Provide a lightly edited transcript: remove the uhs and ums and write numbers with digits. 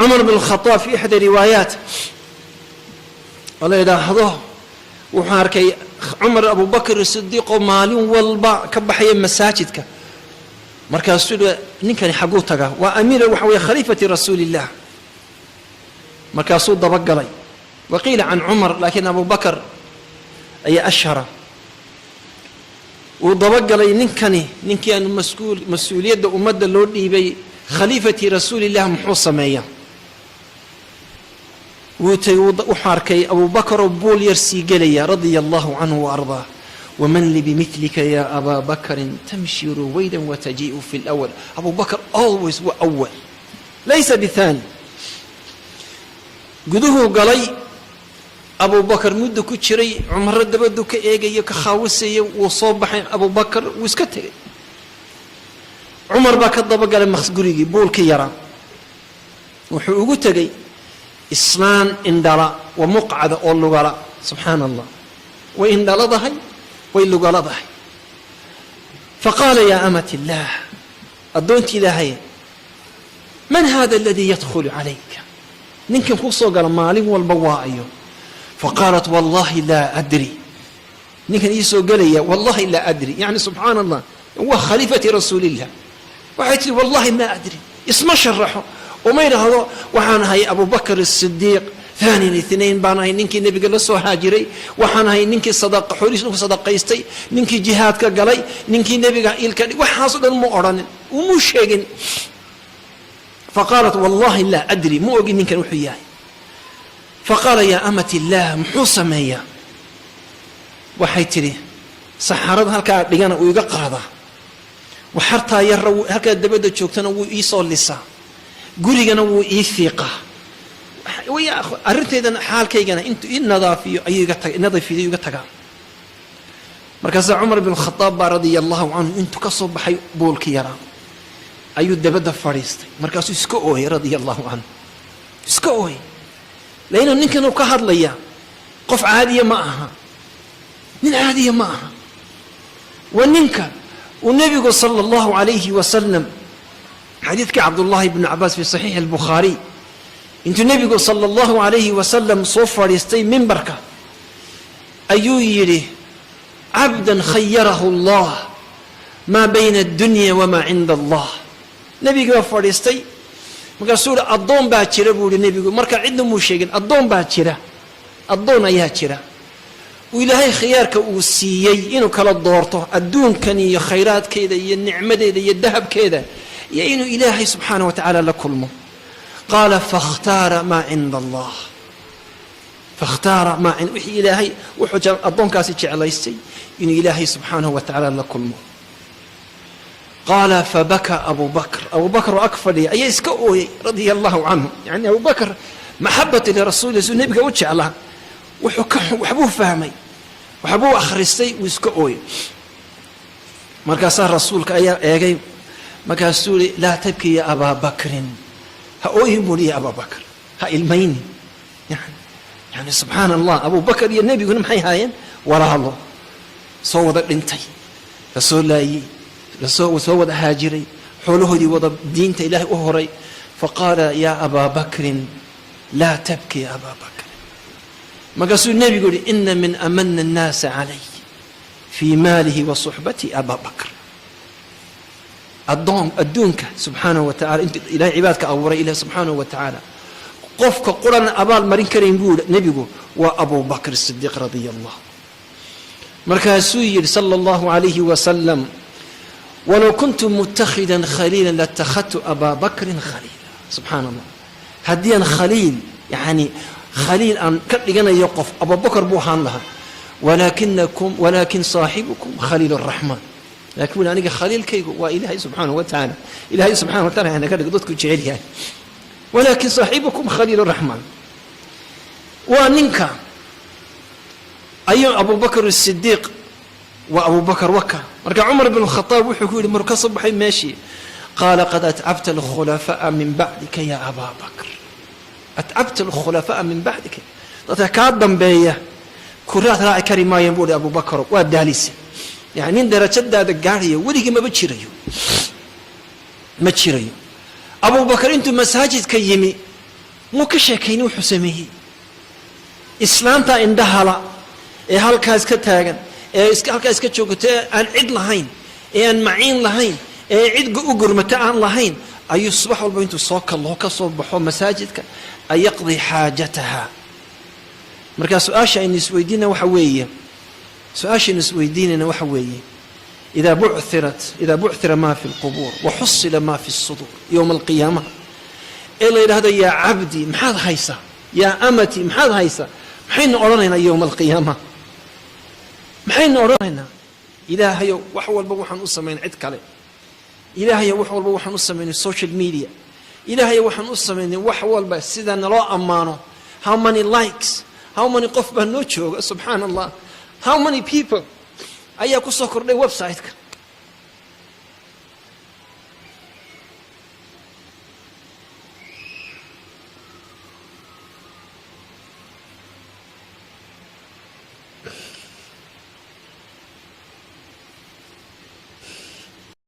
Cumar bin Khadaab fi ixda riwaayaat oo la yidhaahdo, wuxuu arkay Cumar Abubakr Sidiiqoo maalin walba ka baxaya masaajidka. Markaasuu yihi, "Ninkani xagguu tagaa?" Waa amiir, waxa weeye khaliifati rasuuliillah. Markaasuu dabagalay. Waqiila can Cumar, laakiin Abu Bakar ayaa ashhara. Wuu dabagalay ninkani, ninkii aan masuul mas-uuliyadda ummadda loo dhiibay, khaliifati rasuulillah, muxuu sameeyaa? Wuu tegey, wuxuu arkay Abubakar oo buul yar sii gelaya, radia Allahu canhu wa ardaah. "Waman li bimilika ya Abaa Bakrin, tamshi ruwaydan watajii'u fi lawal." Abu Bakr always waa awal, laysa bithani. Guduhuu galay Abu Bakar, muddo ku jiray. Cumaro dabadu ka eegayo, ka khaawisaya. Wuu soo baxay Abu Bakar, wuu iska tegay. Cumar baa ka dabagalay gurigii buulkii yaraa. Wuxuu ugu tegey islaan indhala wa muqcada oo lugala. Subxaana Allah, way indhaladahay, way lugaladahay. Faqaala, "Yaa amat illaah," addoontii Ilaahay, "man hada aladii yadkhulu calayka?" Ninkan kuu soo gala maalin walba waa ayo? Faqaalat, "Wallahi laa adri." Ninkan ii soo gelaya, wallahi laa adri. Yani subxaana Allah, waa khaliifati rasuulillah. Waxay tihi, "Wallahi maa adri." Isma sharaxo, uma yidhaahdo, "Waxaan ahay Abu Bakr Asidiiq, thani ithnain baan ahay, ninkii Nebiga la soo haajiray, waxaan ahay ninkii sadaqa xoolihiis ku sadaqaystay, ninkii jihaadka galay, ninkii Nebiga ilka." Waxaaso dhan mu odhanin, umuu sheegin. Faqaalat, "Wallahi laa adri," ma ogin ninkan wuxuu yahay. Faqaala, "Yaa amat illaah, muxuu sameeyaa?" Waxay tidhi, "Saxarada halkaa dhigana uu iga qaadaa, waxartaa yarra halkaa dabadda joogtana wuu iisoo lisaa, gurigana wuu ii fiiqaa, arrintaydana xaalkaygana intuu ii nadaafiyo ayuu iga taga, nadiifiyo iga tagaa." Markaasaa Cumar bin Khadaab baa, radia Allahu canhu, intuu ka soo baxay buulki yaraa ayuu dabadda fadhiistay. Markaasuu iska ooyay, radia Allahu canhu, iska ooyay, laino ninkan uu ka hadlaya qof caadiya ma aha, nin caadiya ma aha. Waa ninka uu Nebigu sala Allahu calayhi wasalam, xadiidkii Cabdullaahi bnu Cabaas fi saxiixi Albukhaariy, intuu Nebigu sala Allahu calayhi wasalam soo fadhiistay mimbarka ayuu yidhi, "Cabdan khayarahu Allah maa bayna addunya wamaa cinda Allah." Nebigii baa fadhiistay, markaasuu yihi, "Addoon baa jira," buu yihi Nebigu. Marka cidna muu sheegin. Addoon baa jira, addoon ayaa jira uu Ilaahay khiyaarka uu siiyey inuu kala doorto adduunkan iyo khayraadkeeda iyo nicmadeeda iyo dahabkeeda iyo inuu Ilaahay subxaana wa tacaala la kulmo. Qaala, "Fakhtaara maa cinda Allah." Fakhtaara maa wixii Ilaahay, wuxuu addoonkaasi jeclaystay inuu Ilaahay subxaanahu wa tacaala la kulmo. Qaala, "Fabaka Abu Bakr." Abu Bakr oo ag fadhiya ayaa iska ooyey, radia Allahu canhu. Yani Abu Bakr maxabati lirasuuli, suu Nebiga u jeclaa, wuxuu ka waxbuu fahmay, waxbuu akhristay, wuu iska ooyey. Markaasaa Rasuulka ayaa eegay, markaasuu yihi, "Laa tabki ya Abaa Bakrin," ha ooyin buuri, ya Abaa Bakr, ha ilmayni. Yani subxaana Allah, Abu Bakr iyo Nebiguna maxay haayeen? Walaalo soo wada dhintay, la soo laayey, lasoo soo wada haajiray, xoolahoodii wada diinta Ilaahay u horay. Faqaala, "Yaa Abaa Bakrin, laa tabki ya Abaa Bakrin." Markaasuu Nebigu yihi, "Ina min amana annaasa calay fii maalihi wa suxbati Abaa Bakr." Addoon adduunka subxaanahu wa tacala, intuu Ilahay cibaadka abuuray, Ilahi subxaanahu wa tacaala qofka qurana abaal marin karayn, buu Nebigu, waa Abu Bakr Sidiiq radia Allah. Markaasuu yidhi sala Allahu calayhi wasalam, "Walow kuntu mutakhidan khaliila latakhadtu Abaa Bakrin khaliila." Subxaana Allah, haddii aan khaliil, yani khaliil aan ka dhiganayo qof, Abubakar buu ahaan lahaa. "Walaakinakum, walaakin saaxibukum khaliil araxmaan." Lakin wuli, aniga khaliilkaygu waa Ilaahay subxaanahu wa tacaala. Ilaahay subxana wa taala naga dhigo dadku jecel yahay. "Walaakin saaxibukum khaliil raxmaan." Waa ninka ayuu Abubakr Sidiiq, waa Abubakar waka. Marka Cumar bn Khadaab wuxuu ku yidhi maruu ka soo baxay meeshii, qaala, "Qad atcabta alkhulafa'a min bacdika ya Abaa Bakr, atcabta alkhulafa'a min bacdika." Dadka kaa dambeeya kuraad raaci kari maayeen, buu hi Abu Bakro, waa daalisa. Yani nin darajadaada gaadhaya weligii maba jirayo, ma jirayo. Abubakar intuu masaajidka yimi Muu ka sheekayni wuxuu sameeyey? Islaanta indhahala ee halkaas ka taagan, ee halkaa iska joogata, ee aan cid lahayn, ee aan maciin lahayn, ee cid u gurmata aan lahayn, ayuu subax walba intuu soo kalloho, ka soo baxo masaajidka, ay yaqdi xaajataha. Markaa su-aasha aynu isweydiinayna waxa weeye: idaa bucthira ma fi lqubuur wa xusila ma fi الsuduur, yowma alqiyaamaha ee la yidhahdo: "Yaa cabdi, maxaad haysaa? Yaa amati, maxaad haysaa?" Maxaynu odhanaynaa yowma alqiyaama? Maxaynu odhanaynaa? Ilaahayow, wax walba waxaan u samayn cid kale. Ilaahayow, wax walba waxaan u samaynay social media. Ilaahayow, waxaan u samaynay wax walba sida naloo ammaano. How many likes, how many qof baa noo jooga? Subxaana Allah, how many people ayaa ku soo kordhay website-ka?